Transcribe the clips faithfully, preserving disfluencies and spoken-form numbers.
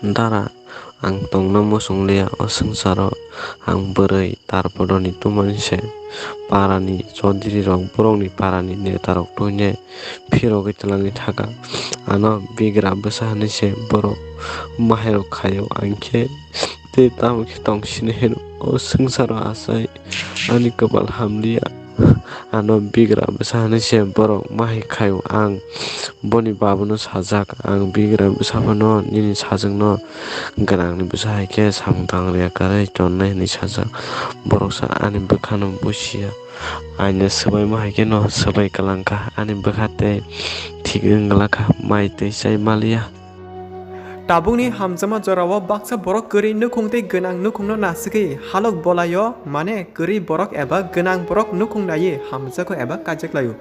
Dara, ang tongna muchung liya o swngcharo. Ang bwrwi tarpodoni tumani se. Parani chodri rok, borokni parani neta rok tuine phirogwi twlangwi thaka. Ano bigra bwsa hinwi se borok mahairok khaio, ang khe tei tamo khe tong sini hino o swngcharo achai ani kwpal hamliya. Ano bigra bwsa hinwi se borok mahai khaio, ang boni babuno sajak, ang bigra bwsa phano nini sajwkno gwnangni bwsa hai khe samung tang rwya kwrwi tonnai hinwi sajak. Borok sa ani bwkhano busiya. Aino swbaima hai kheno swbai kwlangkha, ani bwkha tei thik wng glakha, mai tei chai maliya. Tabukni hamjakma jorao baksa borok kwrwi nukhung tei gwnang nukhungno nasigwi halok bolaio, mane kwrwi borok eba gwnang borok nukhung naiwi hamjago eba kaijaklaio.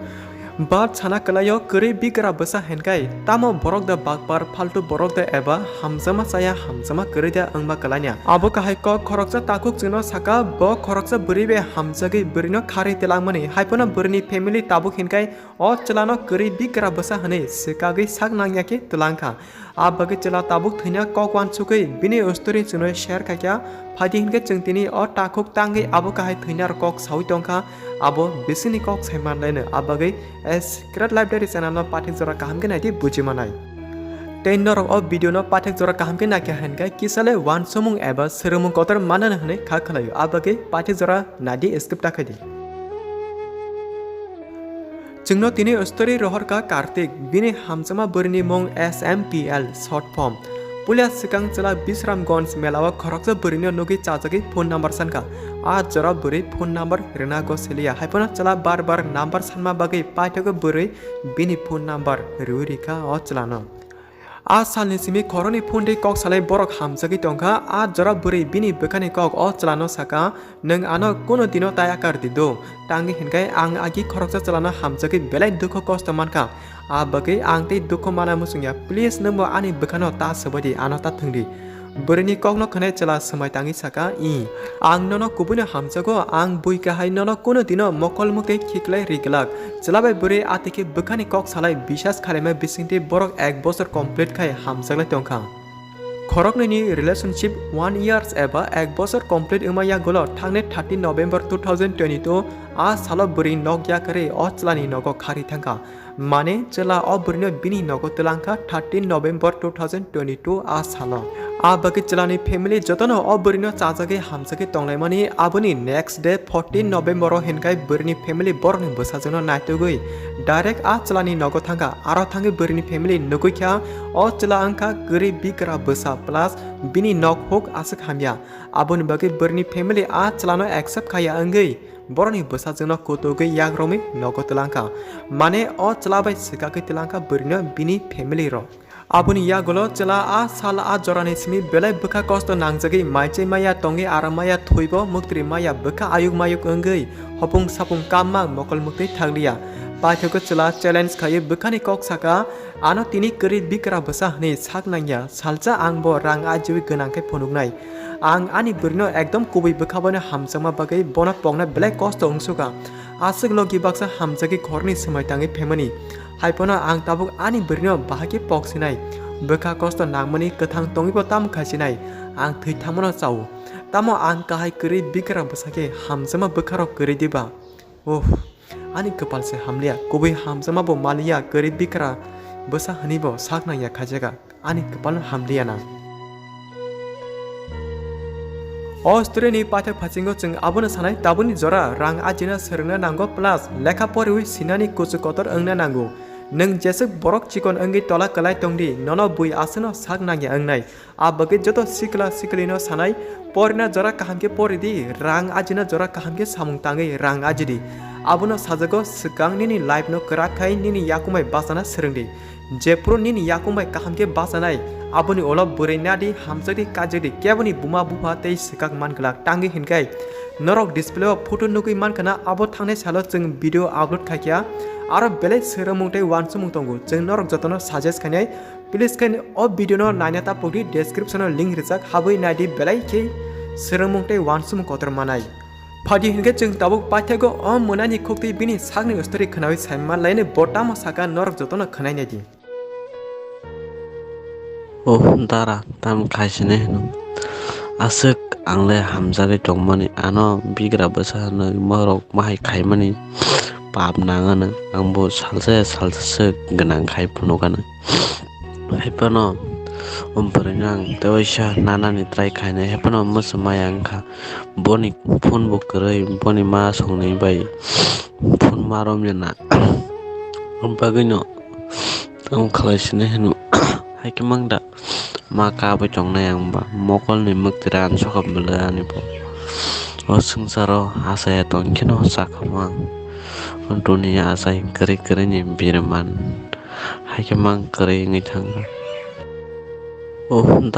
But sana kwlaio, kwrwi bigra bwsa hinkai tamo borok da bakbar, phaltu borok da eba hamjakma chaya, hamjakma kwrwi da wngma kwlaina. Abo kahai kok khoroksa takhuk chwngno saka, bo khoroksa bwrwi bai hamjagwi bwrwino kharwi twlangmani, haiphano bwrwini family tabuk hinkai o chwlano kwrwi bigra bwsa hinwi swkagwi sak nangya khe twlangkha. A bagwi chwla tabuk thwina kok uansukwi bini story chwngno share khaikha. Phaidi hinkhe chwng tini o takhuk tangwi abo kahai thwinar kok saui tongkha, abo bisingni kok sai manlaino. A bagwi Secret Library channel no pathik jora kaham khe naidi buji manai. Tei norok o video no pathik jora kaham khe naikha hinkhe kisale uansukmung eba swrwngmung kotor manani hinwi kha khwlaio. A bagwi pathik jora naidi skip ta khaidi. Chwngno tini story rohorkha Kartik, bini hamjakma bwrwini mung S M P L, short form. Puila swkang chwla Bisramganj melao khoroksa bwrwino nugwi chajagwi phone number sankha. A jora bwrwi phone number rwna go siliya, haiphano chwla bar bar number sanma bagwi paithago bwrwi bini phone number rwui rikha o chwlano. A salni simi khoroknwi phone tei kok salai borok hamjagwi tongkha. A jora bwrwi bini bwkhani kok o chwlano saka, "Nwng ano kuno dino tai akar di do, tangwi hinkhe ang agi khoroksa chwlano hamjagwi belai dukho kosto mankha. A bagwi ang tei dukho mana muchungya. Please nwngbo ani bwkhano ta swbai di, ano ta thwng di." Bwrwini kokno khwnai chwla swmai tangwi saka, "I, ang nono kubuino hamjago, ang bui kahai nono kuno dino mokol muktwi khiklai ri glak." Chwla bai bwrwi atwikhe bwkhani kok salai bisas khalaima bisingtwi borok ek bosor complete khai hamjaklai tongkha. Khoroknwini relationship one years eba ek bosor complete wngma yagulo thangnai thirteen November two thousand twenty-two a salo bwrwi nok yakarwi o chwlani nogo kharwi thangkha. Mane chwla o bwrwino bini nogo twlangkha thirteen November two thousand twenty-two a salo. A bagwi chwlani family jotono o bwrwino chajagwi hamjagwi tonglaimani, aboni next day fourteen November o hinkhai bwrwini family borokni bwsajwkno naitugwi direct a chwlani nogo thangkha. Aro thangwi bwrwini family nugwi kha o chwla wngkha kwrwi bigra bwsa plus bini nok huk aswk hamya. Aboni bagwi bwrwini family a chwlano accept khaiya wngwi borokni bwsajwkno kutugwi yakromwi nogo twlangkha. Mane o chwla bai swkagwi twlangkha bwrwino bini family rok. Aboni yagulo chwla a sal a jorani simi belai bwkha kosto nangjagwi maichai maya tongwi aram maya thwibo muktri maya bwkha ayuk mayuk wngwi hopung sapung kamma mokol muktwi thakliya. Paithago chwla challenge khaiwi bwkhani kok saka, "Ano tini kwrwi bikra bwsa hwnwi sak nangya, salsa ang bo rang ajiwi gwnang khe phunuknai. Ang ani bwrwino ekdom kubui bwkha bono hamjakma bagwi bono pokna belai kosto wngsukha. Aswk logi baksa hamjagwi khoroknwi swmai tangwi phaimani. Haiphano ang tabuk ani bwrwino bahai khe pok sinai. Bwkha kosto nangmani kwthang tongwibo tamo khai sinai. Ang thwi thangmano chao. Tamo ang kahai kwrwi bikra bwsa khe hamjakma bwkharok kwrwi diba? Uff, ani kwpal se hamliya. Kubui hamjakma bo maliya, kwrwi bikra bwsa hwnwi bo sak nangya khaijaga. Ani kwpal hamliya na. O story ni paithak phasingo chwng abono sanai, tabukni jora rang ajina swrwngna nango plus lekha poriwi sinani kuchu kotor wngna nango. Nwng jeswk borok chikon wngwi tola kwlai tongdi, nono bui aswkno sak nangya wngnai. A bagwi joto sikla siklino sanai, porina jora kaham khe pori di, rang ajina jora kaham khe samung tangwi rang aji di. Abono sajago, swkang nini life no kwrak khai nini yakung bai bachana swrwng di. Jephru nini yakung bai kaham khe bachanai, aboni ulo bwrwi nadi, hamjakdi, kaijakdi, keboni buma bupha tei swkak man glak. Tangwi hinkhai norok display o photo nugwi mankha na, abo thangnai salo chwng video upload khaikha. Aro belai swrwngmung tei uansukmung tongo, chwng norok jotono suggest khainai. Please khe o video no naina ta pokdi, description o link rijak, habwi naidi, belai khe swrwngmung tei uansukmung kotor manai. Phadi hinkhe chwng tabuk paithago o mwnani khuktwi bini sakni story khwnawi saima laini bo tamo saka norok jotono khwnai naidi. O dara, tamo khai sini hino. Aswk ang le hamjagwi tongmani, ano bigra bwsa hinwi borok mahai khaimani pap nangano, ang bo salsa ya salsa swk gwnang khai phunukano. Haiphano, o bwrwino ang tewaisa nanani try khainai, haiphano mwswmaya wngkha. Boni phone bo kwrwi, boni ma songni bai phone ma romya na. Aboni bagwino tamo khlai sini hino. Hai khe mang da, ma kabui tongnai ang ba, mokolni mwktwi ran sokha bwlai ani bo. O swngcharo achaiya tong kheno chakhamu ang. O duniya achai kwrwi kwrwini birman. Hai khe mang kwrwi wngwi thangkha. O